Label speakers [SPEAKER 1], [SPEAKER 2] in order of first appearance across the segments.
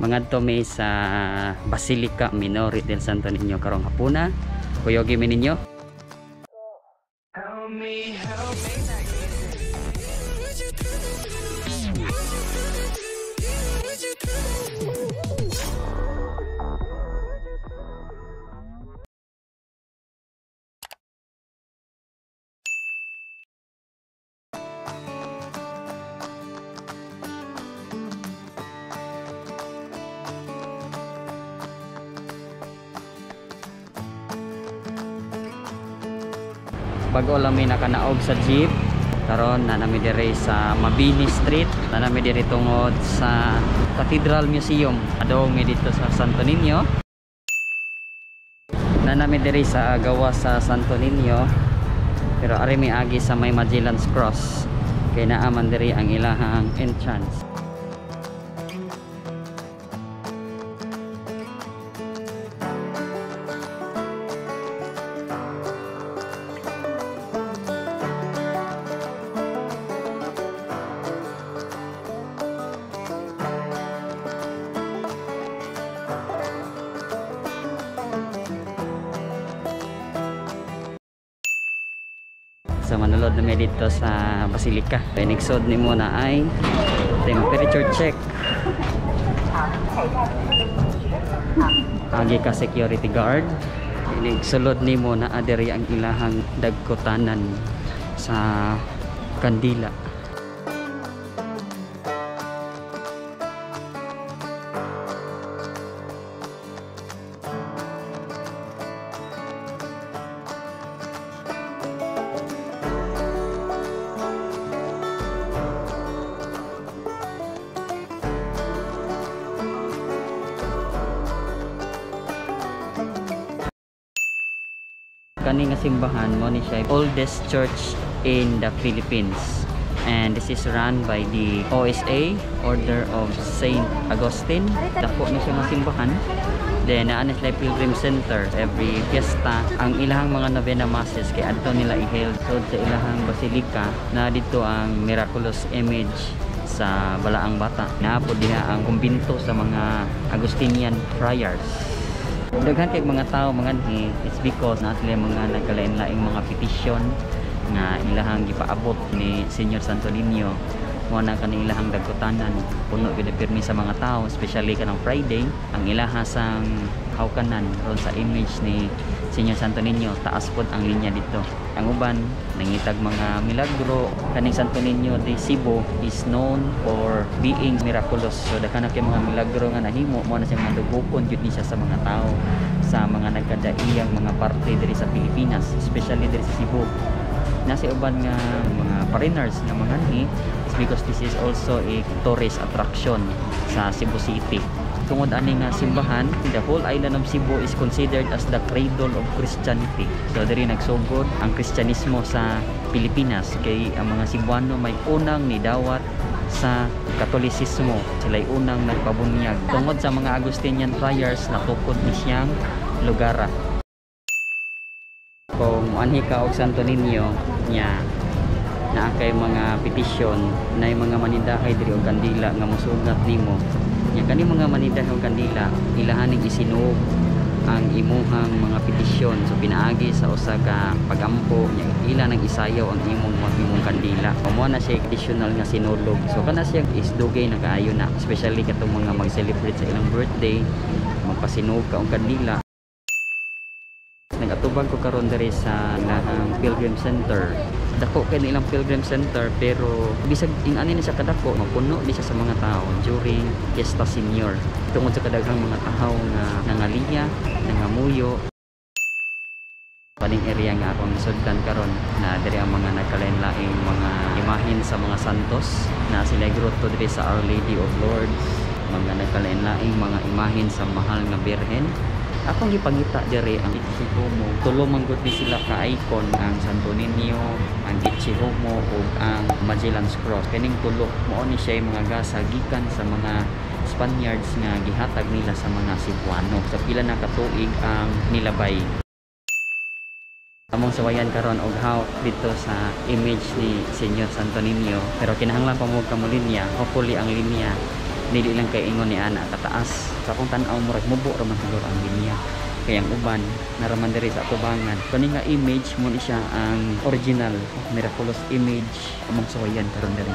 [SPEAKER 1] Mangadto mi sa Basilica Minore del Santo Niño karong hapuna. Kuyogi mi ninyo.
[SPEAKER 2] Help me, help me.
[SPEAKER 1] Bago lang may nakanaog sa jeep. Karon na nami diri sa Mabini Street, na nami diri tungod sa Cathedral Museum. Adong mi dito sa Santo Niño. Na nami diri sa gawa sa Santo Niño. Pero ari mi agi sa may Magellan's Cross. Kay naa man diri ang ilahang entrance. Sa manulod na may dito sa Basilica. Pinigsod ni mo na ay temperature check. Agi ka security guard. Pinigsulod ni mo na adiri ang ilahang dagkotanan sa kandila. Kani nga simbahan mo ni siya oldest church in the Philippines, and this is run by the OSA, Order of Saint Augustine. Dako ni siya nga simbahan. Then naa na sila pilgrim center every fiesta. Ang ilahang mga novena masses kay adto nila i-held so sa ilahang basilica na dito ang miraculous image sa Balaang Bata. Naa pod diha ang kumbinto sa mga Augustinian friars. Daghan kay mga tao manganhi, it's because naa sila mga nagkalain-laing mga petisyon nga ilahang gipaabot ni Señor Santo Niño. Mao na kani ilahang dagkotanan, puno gyud pirmi sa mga tao, especially kanang Friday, ang ilaha sang hawkanan ron sa image ni Señor Santo Niño, taas pod ang linya dito. Ang uban nangitag mga milagro. Kaning Santo Niño de Cebu is known for being miraculous. So daghan kay mga milagro nga nahimo, mao na siya mga dugukon jud ni siya sa mga tao sa mga nagkadaiyang mga parte diri sa Pilipinas, especially diri sa Cebu. Nasa uban nga mga foreigners nga manganhi because this is also a tourist attraction sa Cebu City. Tungod ani nga simbahan, the whole island of Cebu is considered as the cradle of Christianity. So diri nagsugod ang Kristyanismo sa Pilipinas kay ang mga Cebuano may unang nidawat sa Katolisismo. Sila'y unang nagpabunyag. Tungod sa mga Augustinian friars, natukod ni siyang lugara. Kung muanhi ka og Santo Niño nya naa kay mga petisyon na mga manindahay diri og kandila nga mosugat nimo. Nya kani mga manindahay og kandila ilahaning isinog ang imuhang mga petisyon. So pinaagi sa usa ka pagampo nya ila nang isayaw ang imong imong kandila. Mao na siya additional nga sinulog. So kana siya is dugay na kaayo na, especially katong mga mag-celebrate sa ilang birthday, magpasinog ka og kandila. Nagatubag ko karon diri sa ilahang Pilgrim Center. Dako kay nilang Pilgrim Center pero bisag ingani ni siya kadako, mapuno ni siya sa mga tao during Fiesta Senior. Tungod sa kadaghang mga tao nga nangaliya, nangamuyo. Paning area nga akong sudlan karon na diri ang mga nagkalain-laing mga imahin sa mga santos na sila grotto diri sa Our Lady of Lourdes, mga nagkalain-laing mga imahin sa Mahal nga Birhen. Akong gipangita diri ang Ecce Homo. Tulo man gud ni sila ka icon, ang Santo Niño, ang Ecce Homo ug ang Magellan's Cross. Kining tulo mao ni siya mga gasa gikan sa mga Spaniards nga gihatag nila sa mga Cebuano. Sa pila na katuig ang nilabay. Among sawayan karon og hawk dito sa image ni Señor Santo Niño, pero kinahanglan pa mo kamo linya. Hopefully ang linya Dili lang kay ingon ni ana kataas. Sa akong tan-aw murag mubo ra man siguro ang linya. Kay ang uban naraman diri sa atubangan. Kani nga image mo ni siya ang original miraculous image among suwayan karon diri.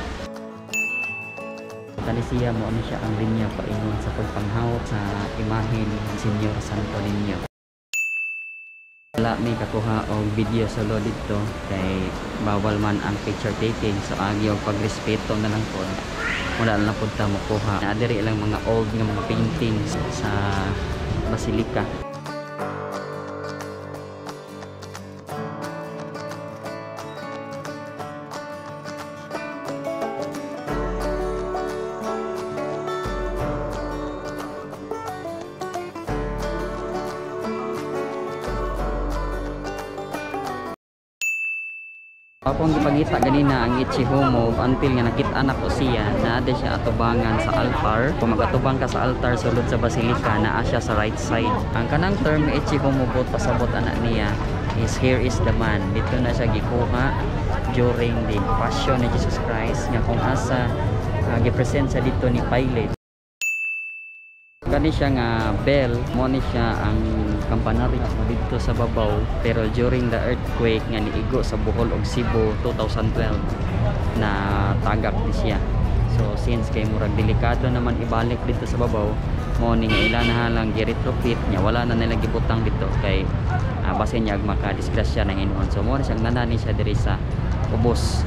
[SPEAKER 1] Kani siya mo ni siya ang linya paingon sa pagpanghawak sa imahe ni Señor Santo Niño. Wala may kakuha og video solo dito kay bawal man ang picture taking, so agi og pagrespeto na lang pod. Wala lang pod ta mokuha. Naa diri lang mga old nga mga paintings sa basilika. Akong gipangita ganina ang Ecce Homo until nga nakita na ko siya, naa di siya atubangan sa altar. Kung magatubang ka sa altar sulod sa basilika, naa siya sa right side. Ang kanang term Ecce Homo bot pasabot ana niya is here is the man. Dito na siya gikuha during the passion ni Jesus Christ nga kung asa gipresent siya dito ni Pilate. Kani siya nga bell, mo ni siya ang kampanaryo dito sa babaw, pero during the earthquake nga niigo sa Bohol ug Cebu 2012 na tagak ni siya. So since kay murag delikado naman ibalik dito sa babaw, mo ni nga ila na lang gi-retrofit nya, wala na nila gibutang dito kay basin niya ag makadisgrasya na hinuon. So mo ni siyang nanani siya diri sa ubos.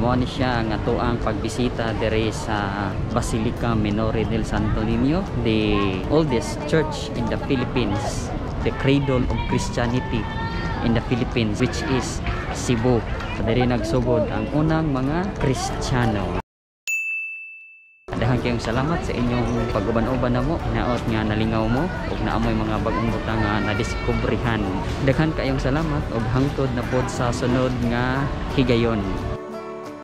[SPEAKER 1] Mo ni siya nga tuang pagbisita diri sa Basilica Minore del Santo Niño, the oldest church in the Philippines, the cradle of Christianity in the Philippines, which is Cebu. Diri nagsugod ang unang mga Kristiyano. Daghang kayong salamat sa inyong pag-uban-uban namo. Hinaot nga nalingaw mo ug naamoy mga bagong butang nga nadiskubrehan. Daghan kayong salamat ug hangtod na pod sa sunod nga higayon.